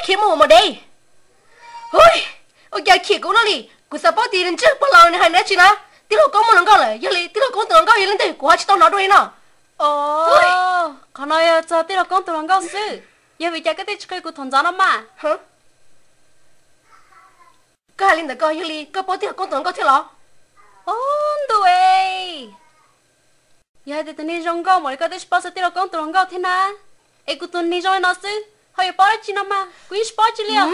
khiav mus ua mos dev. Ua cas chim kuv no li, kuv xav paub tias ntsej muag los nws hais dab tsi na. Tij laug Koob muaj hluas nkauj lawm, yog li tij laug Koob tus hluas nkauj yog leej twg kuv ho tsis tau hnov dua li no. Qhov no yog txog tij laug Koob tus hluas nkauj xwb, yog vim cas koj thiaj tsis qhia kuv thaum ntxov no mas? Koj hais li ntawd ko yog li koj paub tij laug Koob tus hluas nkauj thiab los? Ntuj es, yog hais tias tus neeg zoo nkauj mam li koj twb tsis paub txog tij laug Koob tus hluas nkauj thiab na. Es kuv tus neeg zoo li no xwb ho yuav paub dab tsi no mas kuv yeej tsis paub dab tsi li os.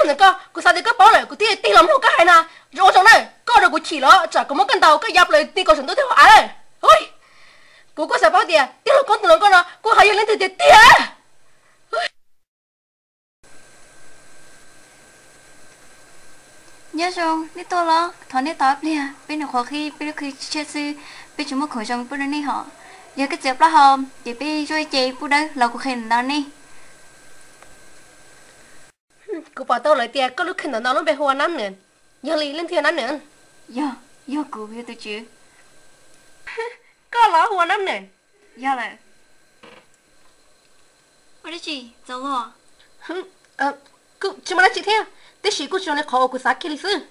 Ntawd ko kuv xav tias koj paub lawm kuv thiaj tig los mloog koj hais na. Zoo zoo na, koj rau kuv chim los tsam kuv muab koj ntaus koj ya plaws ti kaus saum ntuj thiab hauv av lawm. Kuv kuj xav paub tias tij laug Koob tus hluas nkauj no kuj ho yog leej twg tiag tiag. Nyob zoo, nej tuaj los? Thov nej tos ib pliag, peb nyuam qhuav qhib peb lub khw tshiab xwb, peb tsis muaj khoom zoo pub rau nej hos. Yog koj txiav plaub hau ces peb zuaj ib ce pub dawb los kuv qhia ntawm no nej. Kuv pom tau lawm tias koj lub khw ntawm no lub npe hu ua Nab Nws, yog li leej twg yog Nab Nws? Yog, yog kuv yog tus tswv. Koj los hu ua Nab Nws? Yog lawm. Muaj dab tsi txaus luag? Kuj tsis muaj dab tsi thiab, tiam sis kuj tsis zoo li qhov uas kuv xav kiag li xwb.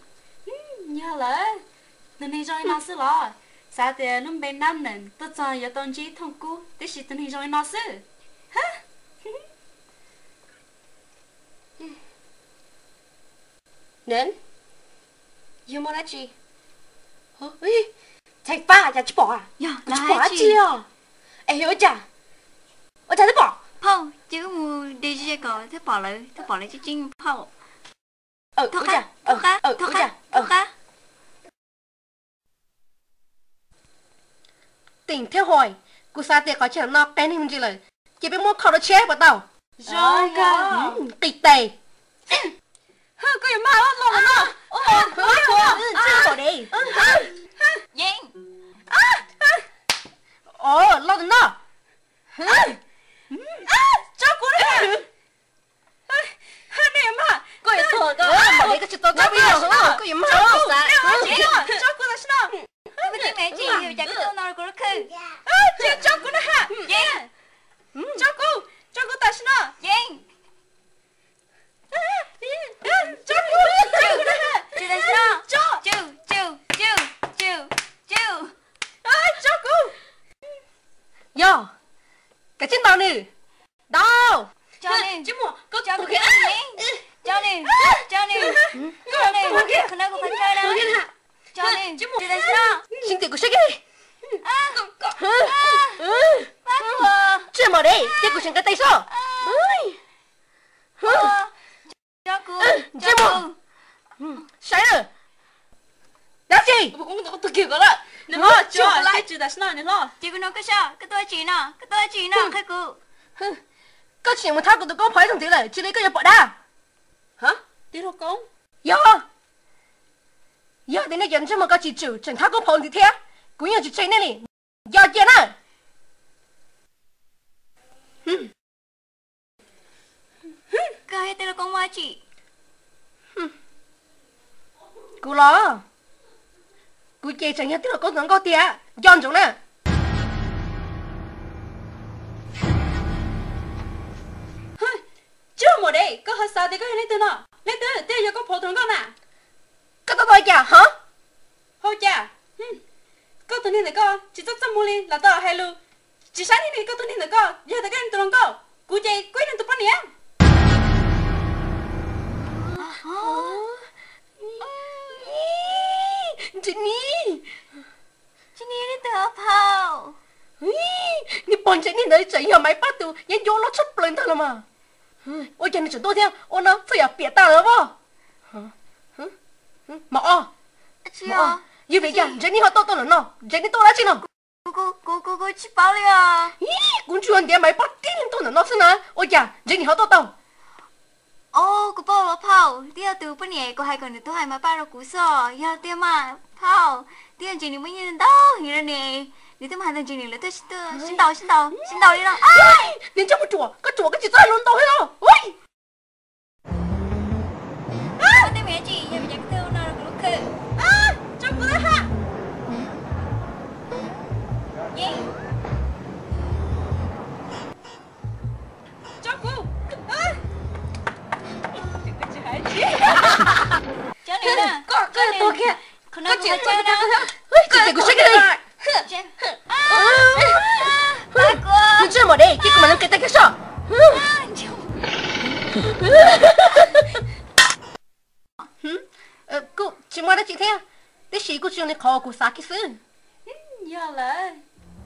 Yog lawm, tus neeg zoo li no xwb los? Xav tias lub npe Nab Nws tuaj txog yuav tau ntsib thooj kub, tiam sis tus neeg zoo li no xwb. Nws, yog muaj dab tsi? Txhais fab cas tsis pom, tsis pom dab tsi li os. Es yog ua cas, ua cas twb pom? Phauj, ces wb mus de ze kom thiaj pom lawv, thiaj pom lawv tseeb tseeb phauj. Teem thiab Hoi, kuv xav tias qhov chaw no qee neeg me ntsis lawm, ces peb muab kho dua tshiab puas tau? Zoo kawg. Qis tes. Koj yuav mag los no. Yeej. Los no. Tso kuv na. Nej yuav mag. Koj yuav tuag, koj tsis tau tso kuv, koj yuav mag. Tso kuv tam sim no. Tso kuv na ha. Tso kuv, tso kuv tam sim no. Tso kuv, tso kuv na ha. Tso, tso kuv. Yog, kav tsij ntaus nws. Ntaus. Tso nws, tso nws, tso nws, tso nws. Tso nws, tso nws. Tsis ntim kuv saib kiag. Tsis mos dev, cia kuv seev nqa tes soj. Ntsej muag, saib na. Dab tsi? Ces kuv nug koj seb, koj tuaj tsi no, koj tuaj tsi no, qhia kuv. Koj tseem mus thab kuv tus koob phov ib tug ntxiv lawm, cia li koj yuav pom dab. Yog, yog tias nej cov ntsej muag ko tsis tsum tseem thab koob phov ntxiv thiab, kuv yeej tsis tseg nej li. Yog cia na. Koj yog tij laug Koob ua tsi? Kuv los, kuv ces tseem yog tij laug Koob tus hluas nkauj tiag, nco ntsoov na. Tsis muaj dab tsi, koj ho xav tias koj yog leej twg no? Leej twg thiaj yog Koob Phov tus hluas nkauj na? Koj tos tos cas hov? Hauj Cas, koj tus neeg ntawm koj tsis txaj txaj muag li los tau hais lus tsis saib neeg li. Koj tus neeg ntawm koj yog tias koj yog tus hluas nkauj, kuv ces kuv yog nws tus poj niam. Ntsej ni, ntsej ni, leej twg hov phauj? Niag pog ntsej ni ntawd tseem yog Maiv Paj tus yeeb ncuab loj tshaj plaws ntag los mas. Ua cas nws tseem tuaj thiab, ua no txhua yam piam tas lawm os. Mos Os, yog vim cas Ntsej Ni ho tuaj tau ntawm no? Ntsej Ni tuaj dab tsi no? Kuv tsis paub li os. Kuv ntsia ntiav Maiv Paj tib leeg tuaj ntawm no xwb na, ua cas Ntsej Ni ho tuaj tau? Os, kuv paub lawm phauj, twb yog tus poj niam kuv hais kom nws tuaj hais Maiv Paj rau kuv xwb. Yog tiag mas phauj, twb yog Ntsej Ni muaj nyiaj ntau heev li ne. Nws twb muaj hais ntawd Ntsej Ni lawv tuaj sib ntaus sib ntaus sib ntaus li no. Niag ntsej muag ruam, koj ruam koj tsis txhob hais lus ntau thiab los. Tso kuv, tso kuv. Tsis txawj kuv saib kiag li. Nws tsis muaj dej ces kuv mam li nqis tag kiag soj. Kuj tsis muaj dab tsi thiab, tiam sis kuj tsis zoo li qhov kuv xav kiag xwb. Yog lawm,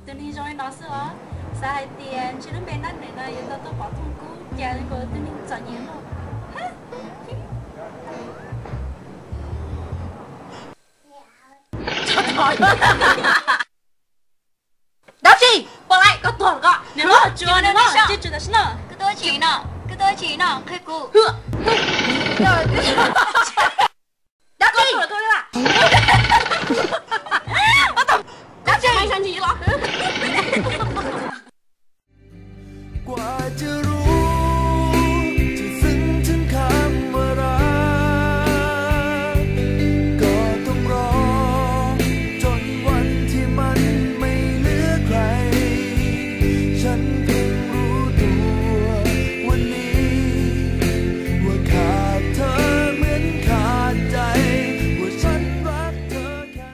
tus neeg zoo li no xwb os, xav hais tias ntshe lub npe Nab Nws no yuav tau tuaj pov thooj kub cas li nkaus tus neeg txom nyem no. Dab tsi? Pom lawm, koj tuag lawm ko. Nws los tsuas, nws los tsuas tam sim no. Koj tuaj tsis no, koj tuaj tsis no, qhia kuv. Dab tsi?